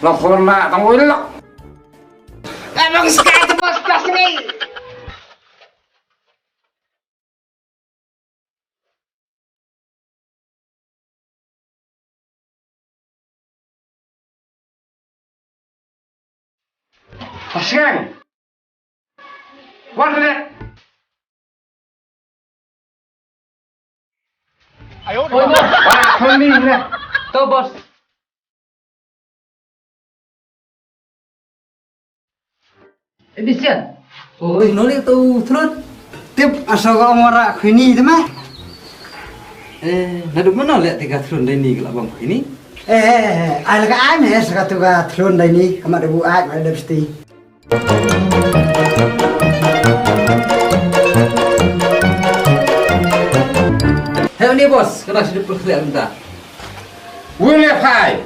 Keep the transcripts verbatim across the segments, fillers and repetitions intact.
Long khorna tang oi lok. Emang sekai tu bos plastik ni. Pasian. Wan le. Ayo. Wan khoni le. To bos. Eh, Bisian. Oi, noli tu thlun. Tip asal kau mora khini tu mah. Eh, nadu mana lihat tiga thlun dai ni kelabang khini? Eh, eh, eh, ai laka ai me saka tu ka thlun dai ni, amat debu ai mai depsti. Hei, ni bos, kena sidu perkhliak minta. Wile phai.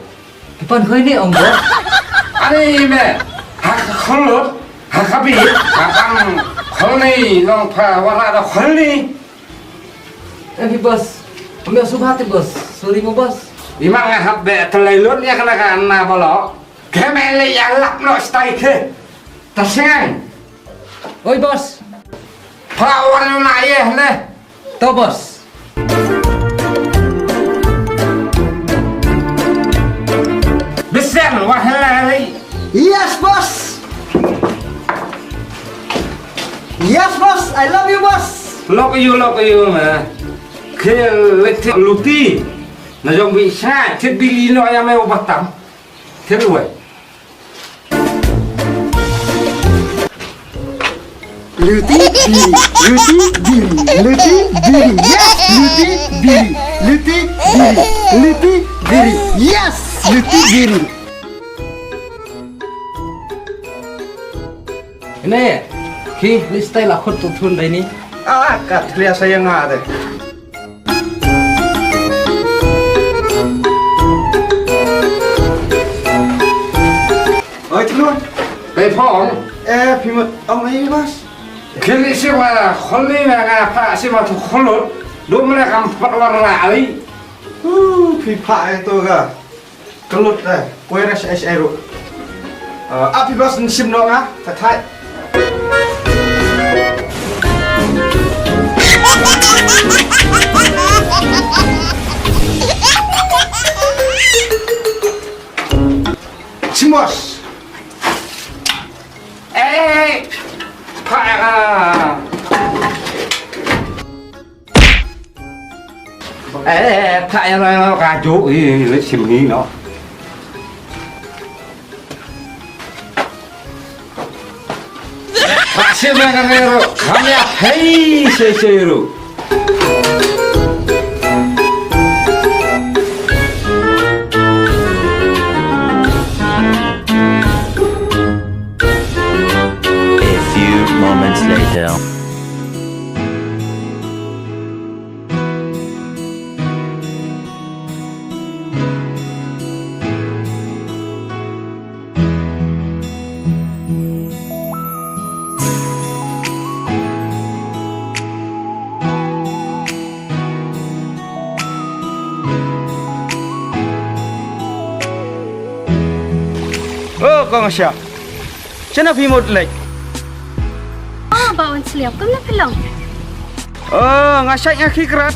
Kipan khoi ni ong bos. Ani me. Hak khulur. Hak abi. Hak ang khol ni long pha wala da khol ni. Eh, phi bos. Ambil subhat bos. Sorry mo bos. Ima nga hap be telai lut ya kena ka na bolo. Kemele ya lap no stai ke. Tasengan. Oi bos. Pha wan na ye le. To bos. Bisian wahla ni. Yes boss. Yes boss, I love you boss. Love you, love you ma. Ke lek luti. Na jong bi sa tip bi no ya me batang. Tip wai. Luti biri, luti biri, luti biri, yes, luti biri, luti biri, luti biri, yes, luti biri. Ine, ki listai la khut tu thun dai ni. Ah, kat liya sayang ada. Oi, Thlun. Hei, Phong. Eh, phi mut ong ei, bos? Khili si wa kholi na nga pha si ma thu kholut. Du mena kam pat war ra ali. Uh, phi pha ai to ga. Ka lut, eh, poi ra shaei shaei ruh. Eh, ap hi bos, ngan shim noh nga, thait thait. Shim bos. Eh, eh, eh. Pha ïa no, ïa no, ka ju, i, i, sim hi no. Pha sim ïa ka ne ro, kam ïa hei, sei, sei ro. A few moments later. Oh, Kong Sha. Shano phi mut leit? Oh, Bah Wan Sliap, kumno phi long? Oh, nga shait nga khie krat.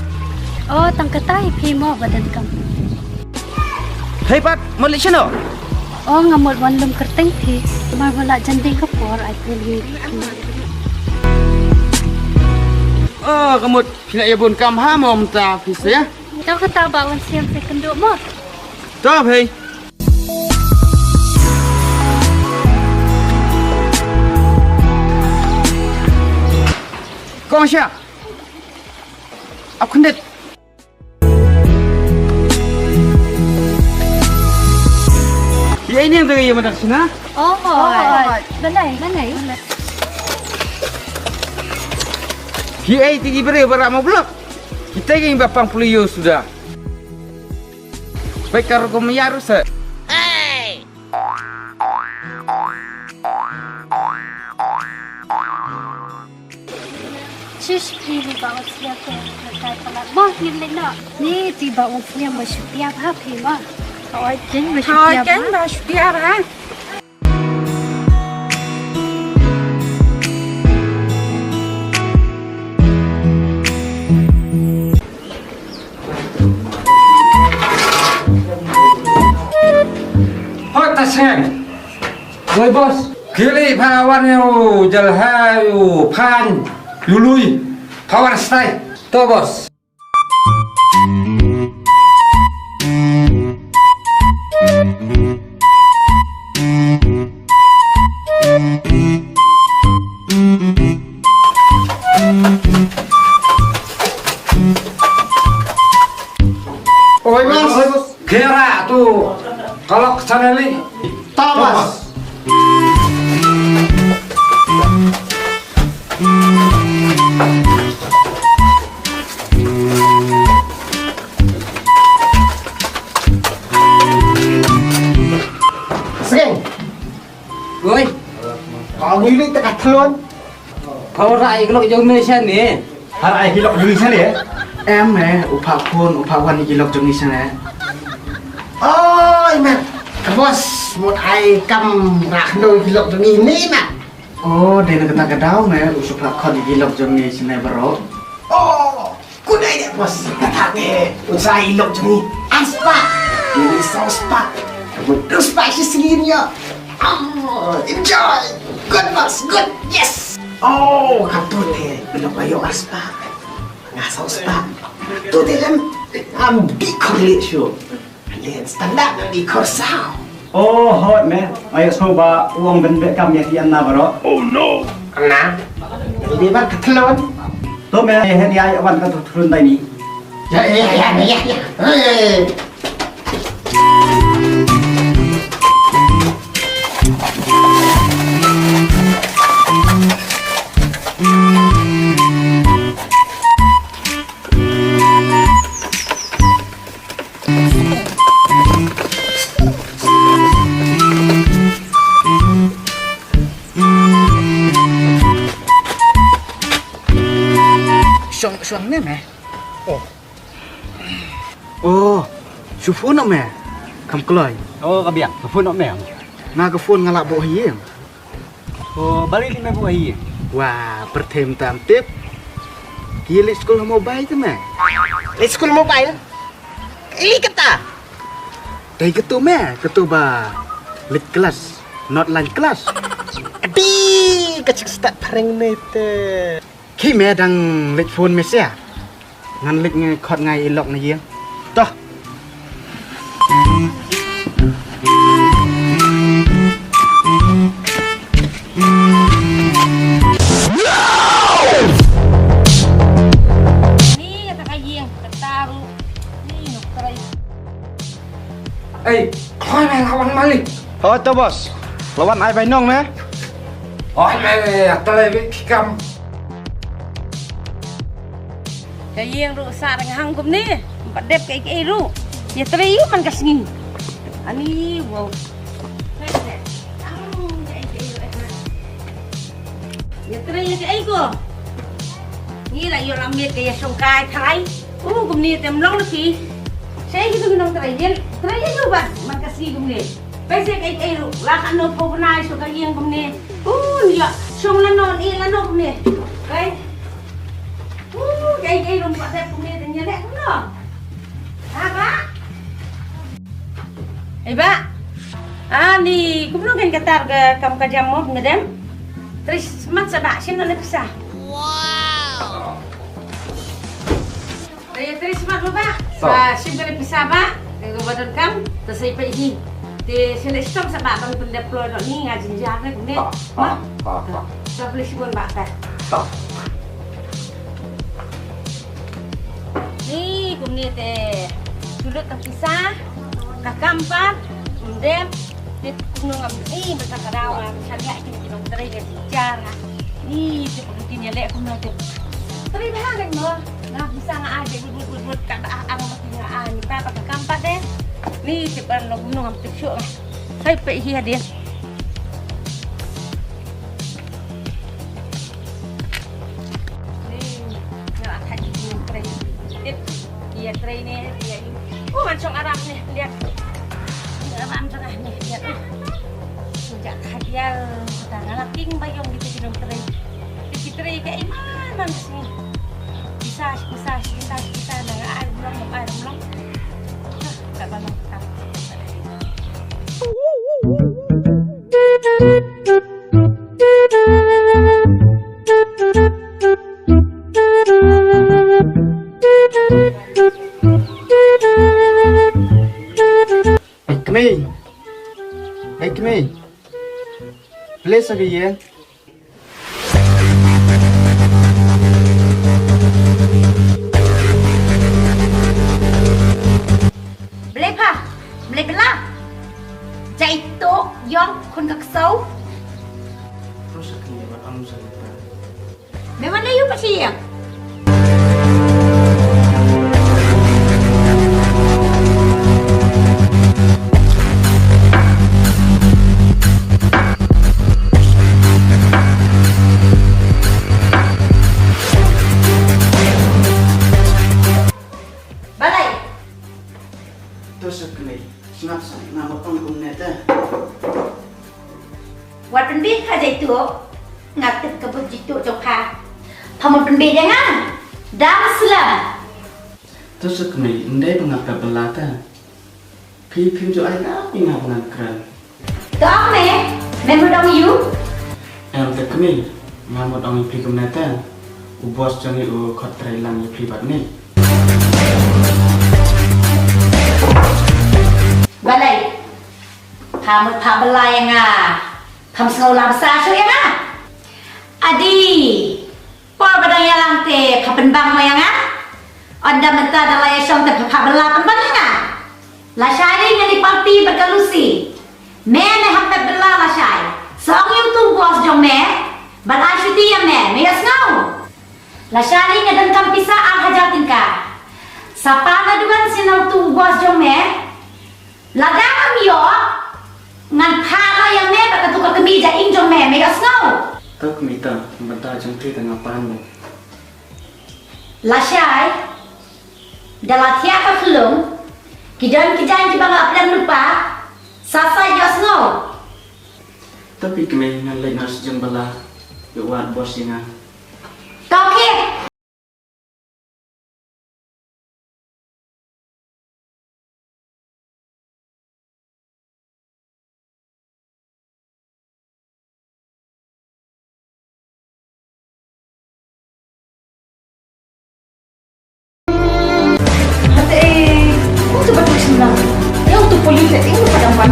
Oh, tang katai phi mo ba donkam. Hei pat, mut leit shano? Oh, nga mut wan lum kyrteng phi. Mar ba la jan ding ka por, ai phi leit. Oh, ka mut phi la ïa bun kam ha mo mynta phi sa ïa. To kata Bah Wan Sliap sa kynduh mo. To hei. Kong Sha. Ap khyndiat. Ïa ini yang tadi yang madak sini. Oh, oh. Balai, balai. Hi ai tiki beri bara mau blok. Kita ing ba pang puli ïa u suda. Peit ka rukom ïa ruh sa. Shish, phi ni ba u sliap te kai palat mo, ngin leit noh. Ni ti ba u sliap ba shu piap ha phi mo. Oi, ken ba shu piap ha. Ken ba shu piap ha. Hoi, ta seng. Woi, boss. Kili pha wan ïa u Jalha, ïa u Phan, ïa u Lui. Pha wan stai. To, boss. Oi, boss. Oi, boss. Kira tu. Kalau ke sana li. Thomas. Seng. Woi. Kau ngilik tak athlon. Kau rai kelok jong ni sini. Har ai hilok jong ni sini, eh? Em, eh, u pha phone, u pha wan hilok jong ni sini. Oi, met. Ka boss, mut ai kam rak no hilok jong ni ni, met. Oh, dei na kata ka daw me, u shu pha khot ïa ki lok jong ngi shane baroh. Oh, good idea, boss. Kata te, u sa ïa ki lok jong ngi. Ar spah. Ngi saw spah. Ngi dei spah shi sien ïa. Oh, enjoy. Good, boss, good. Yes. Oh, kata te, u lok ayo ar spah. Nga saw spah. Tu te lem, am bi khor leh shuh. Leh standard na di khor saw. Oh, hot man. Ayo sngewbha u ong ban beh kam ïa ki anna baroh. Oh no. Anna. Di bar ka thlon. To me hen ïa wan ka thlon dai ni. Ya ya ya ya ya. Hey. Shong shong ne me. Oh. Oh, shu phone noh me. Kam kloi. Oh, ka biang. Ka phone noh me. Nga ka phone nga lah buh ha ïing. Oh, balei lei me buh ha ïing? Wah, pyrthei tam tip. Ki leit skul ha mobile te me. Leit skul mobile? Ili kata? Dei katu me, katu ba leit klas, not line klas. Adi, ka chik stad phareng ne te. Ki me dang leit phone me sia. Ngan leit ngai khot ngai i lok na ïing. Toh. Ni kata ka ïing, kata ruh. Ni nuk trai. Ei, khoi me lawan malik. Oh, to boss. Lawan ai bai nong me. Oh, me, me, atalai be kikam. Ka ïing ruh sa rang hang kumne. Ba dep kaei kaei ruh. Ïa trei ïa man ka sngi. Ani wow. Ïa trei ïa kaei ko. Ngi la ïoh lam miet ka ïa shong kai tharai. U kumne te mlong na phi. Sei ki tu ki nong trei ïa trei ïa ba man ka sngi kumne. Pei se kaei kaei ruh la ka no pho bnai shong ka ïing kumne. U ïa shong la no ni la no kumne. Pei. Uh, kaei kaei ruh ba dep kumne te ïa leh kumno. Ha ba. Ei ba. Ani kumno kan katar ka kam ka jam mo madam. Tris mat sa ba shim na pisa. Wow. Te tris mat lo ba. Ba shim ka pisa ba. Ka ba don kam. Te sai pa hi. Te sele stom sa ba ban pun deploy do ni nga jinjar ne kumne. Sa beli shibun ba ta. Ni kumne te. Sulut ka pisa. Ka kam pat. Kumdem. Te kumno ngam ni bata ka daw ngam shania kin kin nong trai ka jinjar. Ni te pun kin ïa leh kumno te. Trai ba ha kan mo. Nga bisa nga ai bud bud bud bud ka ba ang ba nga ai ni ba ka kam pat de. Ni tip ban long nong am tip shuh. Sai pe hi hadien. Ni nga la kha ji ni trei. Tip ia trei ni ia. Oh man chong aram ni dia. Aram tengah ni dia. Sejak kha dia ta nga la king ba yong di trei. Di trei ka iman man sini. Isa isa isa isa na nga ai long ai long. Ka ba long ta. Kmie. Hei kmie. Please agi ye. Blei pha, blei bla. Jai to yong khun ka ksew. Terus aku ni buat anu saya. Me wan ayu pa shi ïa. Balei? To sngap sngap sngap sngap sngap sngap. Wat pynbeit ha jaitu. Nga tip ka bud jitu jong pha. Pha mut pynbeit ïa nga. Dang slem. To sngap sngap, ndai ba nga pynbeit ta. Phi phim ju ai nga phi nga ban kren. To ong me, me mut ong ïa u? Em te kmie, nga mut ong ïa phi kumne te. U boss jong ngi u khot trei lang ïa phi bad ngi. Balei? Pha mut pha bla ïa nga. Pham sngew la bsa shuh ïa nga. Adi. Por ba dang ïalang te pha pynbang mo ïa nga. Ynda mynta da la ïashong te pha pha bla pynbang ïa nga. Lashai dei ngan ïa party bad ka Lucy. Me me hap pep bla lashai. Sa ong ïa utu u boss jong me. Ban ai shuti ïa me, me ïohsngew. Lashai dei nga donkam pisa ar hajar tyngka. Sa pan haduh ban sien na utu u boss jong me. Lada ngam ïoh, ngan phah noh ïa me bad katu ka kmie jain jong me, me ïohsngew. To kmie to, bynta jong phi te nga pan mo. Lashai, da la thiah ka khlung, ki don ki jaiñ kiba nga pynlem lypa, sa sa ïohsngew. To phi kmie ngan leit noh sha jingbylla, ïa u wad boss ïa nga. To khie. Hate, eh, utu ba tu shin lang. Ya utu polluted, eh, utu padang pan.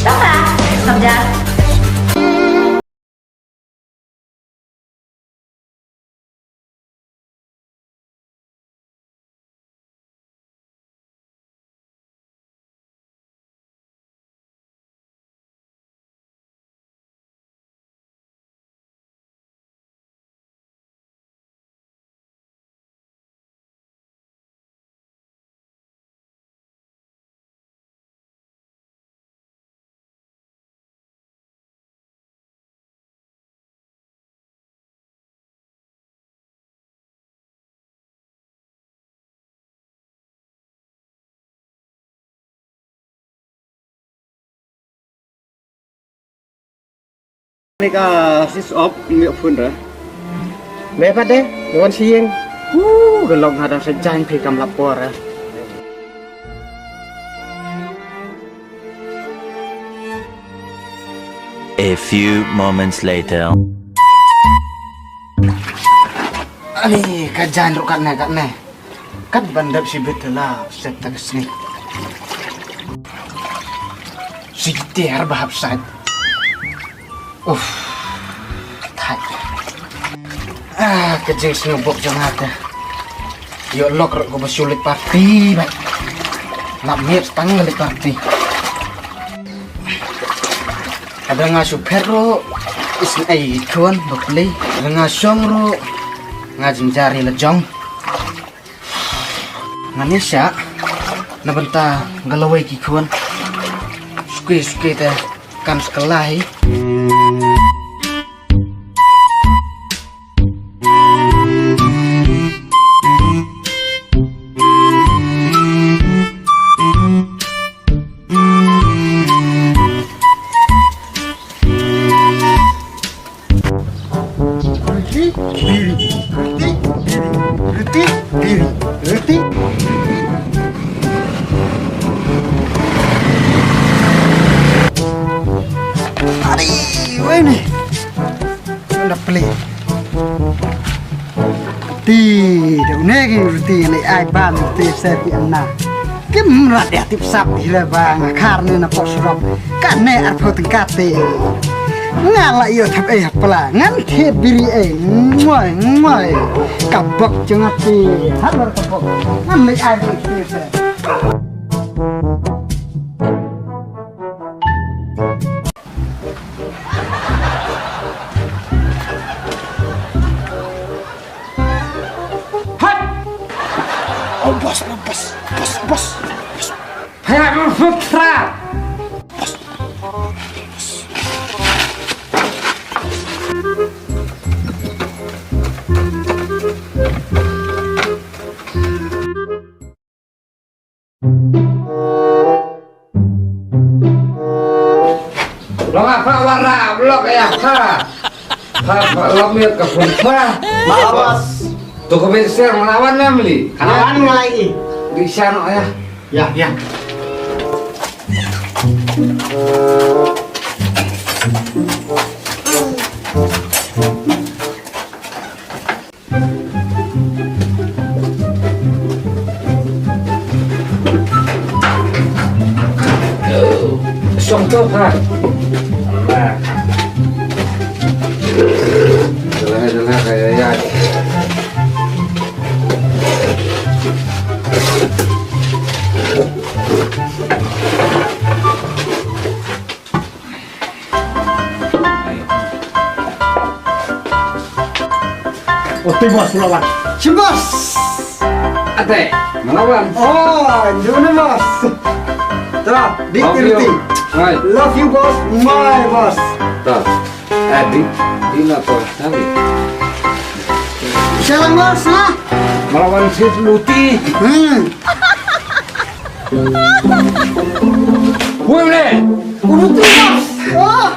Dapat, sabda. Mega sis op mi phun ra. Me pat de, me wan sing. Hu, gelok nga dang sa jaiñ phi kam lap por ra. A few moments later. Ani ka jan ruh katne katne. Kat ban dep shi bit la set ta ka snik. Shi ter ba hap sait. Uff. Thait. Ah, ka jingsngewbok jong nga te. Ïoh lok ruh ko ba shu leit party bad. Lap miet tang leit party. Ada nga shu phet ruh. Isn't ai khun ba pli. Ada nga shong ruh. Nga jingjar ïa la jong. Ngan ïa shah na bynta ka lawei ki khun. Suki suki te kan sa kylla hi. Reti, biri, reti, biri, reti, biri, reti. Adi, wei ni. Anda peli. Ti, da une ki ruti ngi ai ban ti se ti anna. Kim rat ïa tip sap hi le ba nga khar ne na pos rok. Ka ne ar pho teng ka te. Nga la ïoh thap ei hapla. Ngan thied biri ei. Ngoi, ngoi. Ka bok jong nga ti. Hat lar ka bok. Ngan le ai ti se. Hai! Oh, bos, bos, bos, bos, bos. Hai, hai, bos, bos, tra. Bos. Long apa wara blok ya ha. Ha, ha, long miet ka pun pa. Mawas. Tu ko be ser melawan namli. Lawan ngai. Di sana ya. Ya, ya. Song to ha. Dah, dah, dah, dah, dah. Ote bos lawan. Sim bos. Ate, melawan. Oh, juna bos. Tara, di Love you. Tirti. Hai. Love you bos, my bos. Ta. Eh, di, di na to, nanti. Siapa bos, ha? Melawan si Luti. Hmm. Woi, boleh. Udah tuh, Mas. Oh.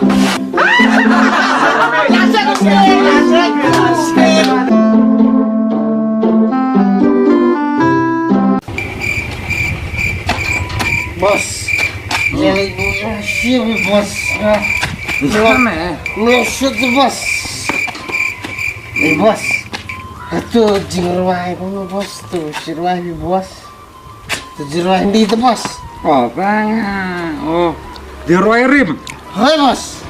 Bos. Ya, ibu, ya, siap, ya, bos. Ya. Bukan, eh. Ngesut, bos. Eh, bos. Itu jingrwai, bos. Tuh, jingrwai, bos. Jingrwai Hindi tu, bos. Oh, bang. Oh, jingrwai rim. Hai, bos.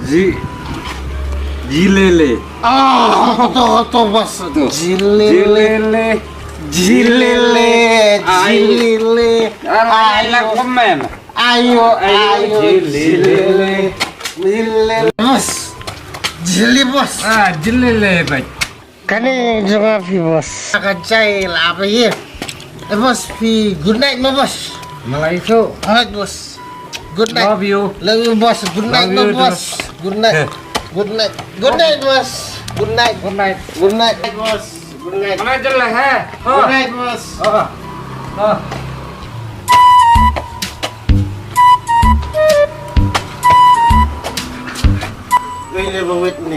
Ji, jilele. Ah, tu, tu, bos. Tu. Jilele. Jilele. Jilele. Ai. Jilele. Ai, ayo. Lah komen. Ayo, ayo, ayo, jilele. Jilele. Jilele. Bos. Jilele, bos. Ah, jilele, bos. Kane jong nga phi, bos. Ka jai la phi. Eh, bos, phi good night mo, bos. Malai so. Alright, bos. Good night. Love you. Love you, bos. Good night, bos. Good night. Eh. Good night. Good night, bos. Good night. Good night. Good night, bos. Good night. Mana jelas, ha? Ha. Good night, bos. Ha. Ha. Ini bawit ni.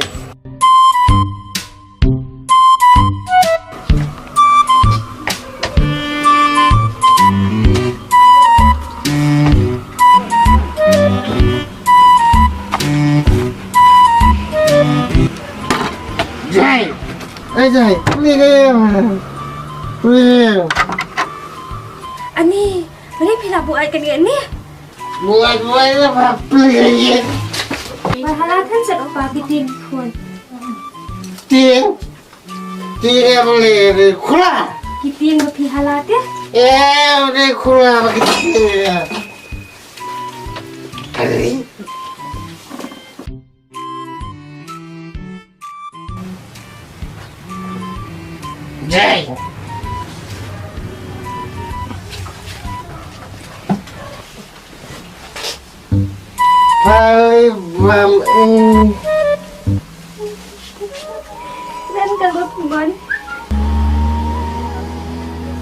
Jai. Eh, Jai. Ni ke. Ni. Ani, ani phi la buat kan ni? Buat, buat apa? Peli. Ba hala kan sa pa bitin khun. Tin. Tin ya boleh ni khula. Kitin ba phi hala te? Eh, ni khula ba kitin. Kali. Jai. Bye, Mom. Wen ka lut mon.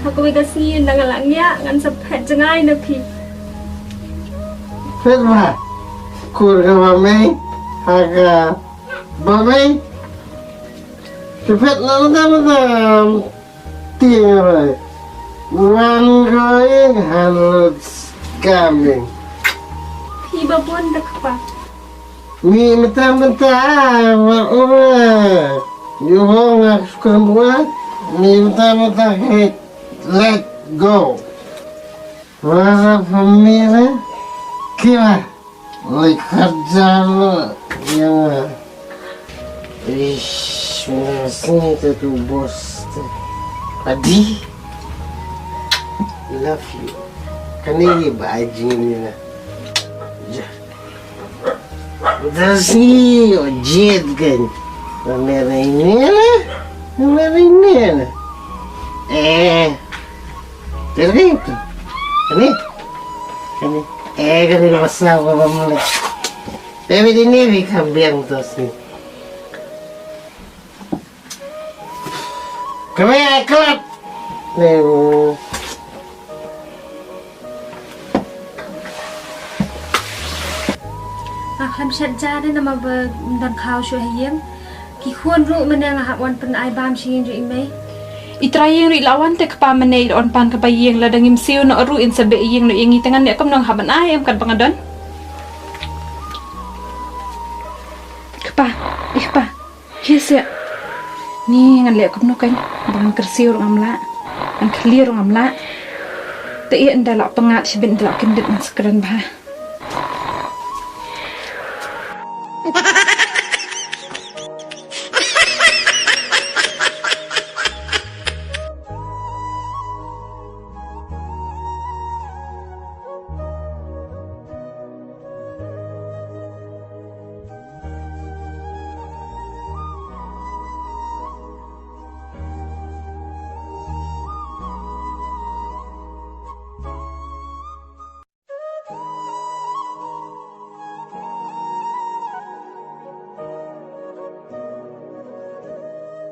Ha kawei ka sngi ynda nga la ngiah ngan sa phet jngai na phi. Phet ba. Kur ka ba mei. Ha ka ba mei. Ki phet na na na. Tiang rai. One going, hundred coming. Phi ba bun da kpa. Mi mata mata wa ura. Yu ho nga sukan buat. Mi mata mata hit. Let go. Wara famira. Kiwa. Lai kharja lo. Yang. Ish, mana sini tu tu bos tu. Adi. Love you. Kani ni ba ajin ni na. Ja. Terus ni ojit kan. Kamera ini lah. Kamera ini lah. Eh. Terus itu. Kani. Kani. Eh, kani masa apa mulai. Tapi ini ni kambing terus ni. Kami ai klat. Ni. Nga khlem shet ja de namar ba ym don khaw shuh ha ïing. Ki khun ruh mynne nga hap wan pyn-ai bam sha ïing jong i mei. I trai ïing ruh i la wan te kpa mynne i la wan pan kaba ïing lada ngim siew noh ruh in sa beh ïing noh ïa ngi te ngan leh kumno nga hap ban ai em kat ba nga don. Kpa, i kpa. Hi se. Ni ngan leh kumno kan ba ngan kyrsiew ruh ngam lah. Ngan khlieh ruh ngam lah. Te ïa ynda lah pyngngad shibit ynda lah kyndit ngan sa kren bha.